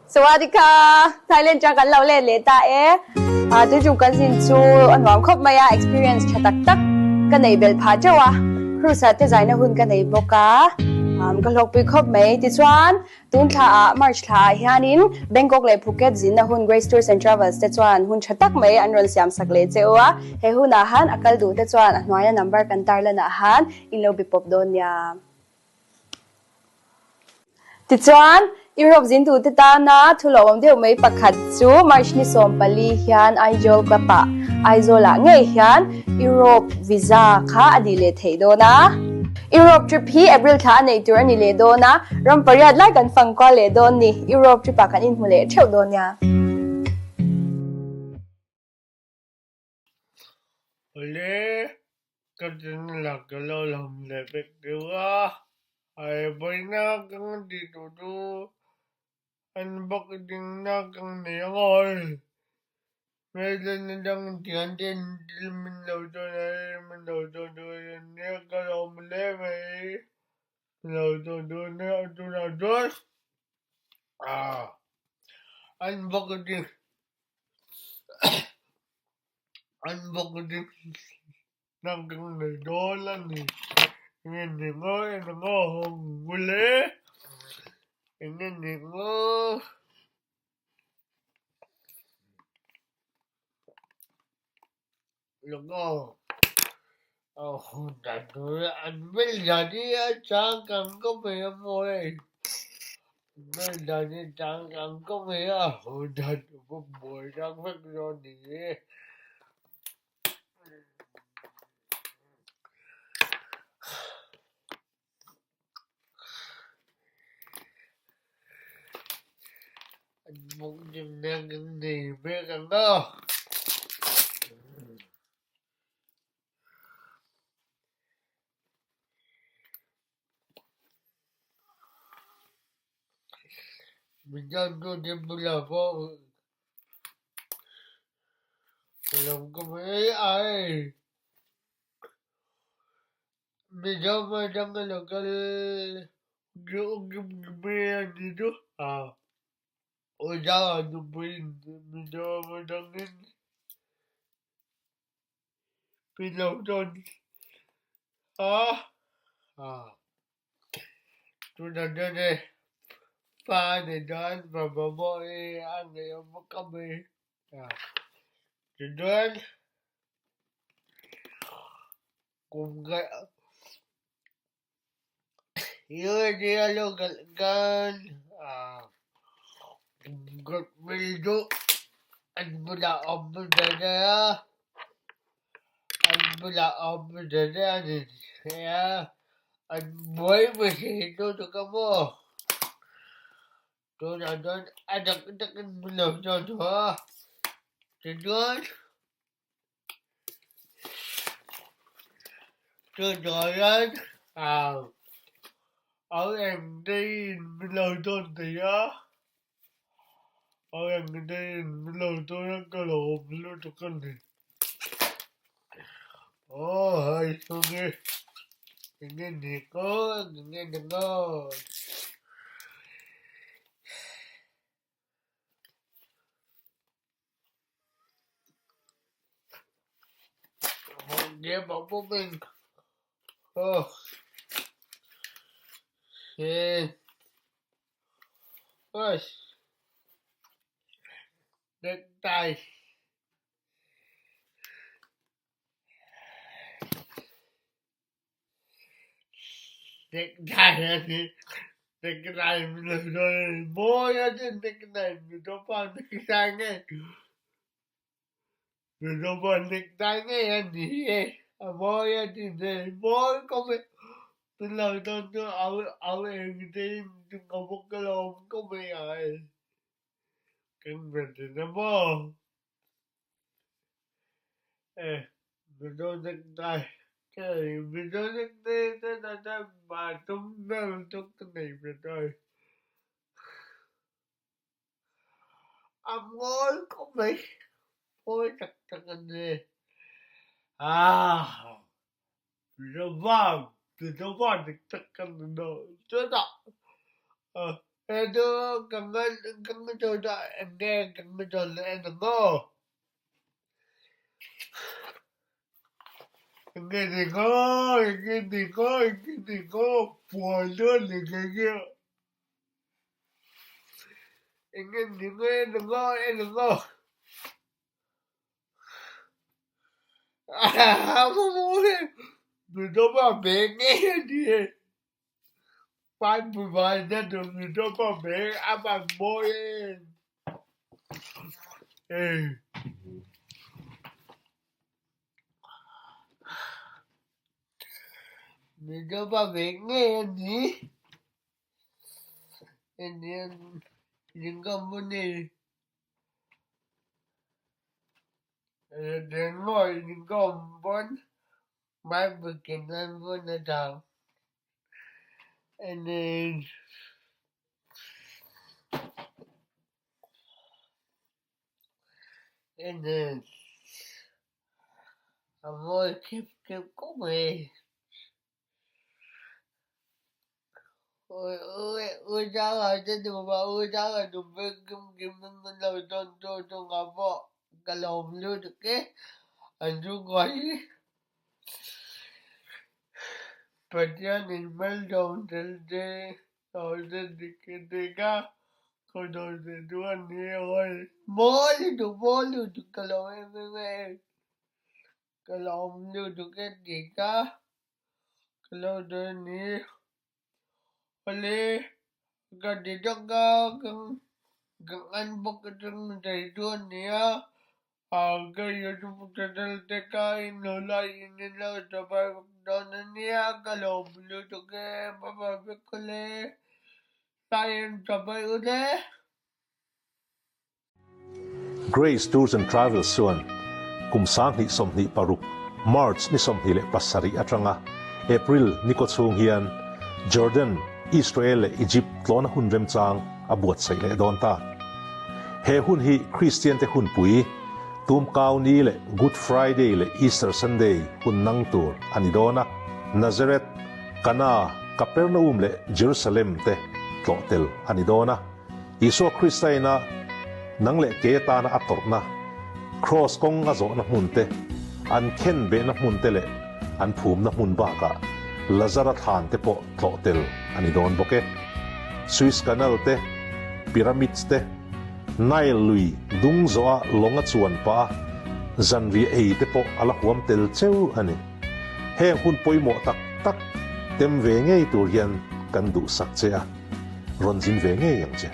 Sawadika! Thailand tang kan lo let leh ta e. Tun tum kan zin chu a nuam khawp mai a, experience tha tak tak ka neih belh phah teuh a. Cruise ah te zaina hun ka nei bawk a, ka hlawkpui khawp mai. Tichuan, tun thla ah, March thla ah hianin Bangkok leh Phuket zinna hun Grace Tours and Travels te chuan hun tha tak mai an rawn siam sak leh che u a. He hunah han a kal duh te chuan a hnuaia number kan tarlanah han in lo be pawp dawn nia. Tichuan, Europe zintute tana thu lo awm deuh mai pakhat chu March ni 14 hian Aizawl Club-ah, Aizawlah ngei hian Europe visa kha a dih leh theih dawn a. Europe trip hi April thla a neih tur a ni leh dawn a, ram pariat lai kan fang kual leh dawn ni. Europe trip-ah kan inhmu leh theuh dawn nia. Awle, ka tin la ka lo lam leh vek deuh a, ai vawiina ka ti tur chu an bawk dingna ka nei ang aw. Hmeichhe ni dang thian ten thil min lo tawn a, min lo tawn tur a nia ka lawm hle mai. Min lo tawn tur a nia tunah chuan an bawk ding. An bawk ding nang kang nei dawn a ni. Enge ni ngaw eng ngaw hawng bul e enge ni ngaw. Hetu ka ngan ka ngaihtuah dah enge ka ngaihtuah leh en ang aw. Enge ni ngaw enge ni ngaw enge ni ngaw puan dawn ni nge nge enge ni nge en ang aw en ang aw. And then and then a mawi khep khep khawp mai. U Sanga te duh a U Sanga duh vek kim kim in min lo tawn tu chungah pawh ka lawm lutuk e an chhungkua hi Pathian in malsawm tel che sawi dik dik a ka dawn che chuan ni awi mawi lutuk mawi lutuk ka lawm em em e ka lawm lutuk e tih kha ka lo dawn a ni awle ka ti tak a ka ngan bawk atang thei chu a ni a. Ka YouTube channel te kha in lo like in in lo subscribe dawn a nia ka lawm lutuk e bye bye vek ule like and subscribe ule. Grace Tours and Travels chuan kum 2026 March ni 27 atanga April ni kaw chhung hian Jordan, Israel leh Egypt tlawna hun remchang a buatsaih leh dawn ta. He hun hi Kristiante hunpui, Tumkau Ni leh Good Friday leh Easter Sunday hun nang tur a ni dawn a. Nazareth, Kana, Kapernaum leh Jerusalem te tlawh tel a ni dawn a. Isua Krista ina nang leh kei atana a tawrhna, Kraws kawng a zawhna hmun te, an khen behna hmun te leh an phumna hmun bakah Lazara thlan te pawh tlawh tel a ni dawn bawk e. Suez Canal te, Pyramids te, Nile lui dung zawha lawng a chuan pah a, zanriah ei te pawh a la huam tel cheu a ni. Heng hun pawimawh tak tak tem ve ngei tur hian kan duhsak che a, rawn zin ve ngei ang che.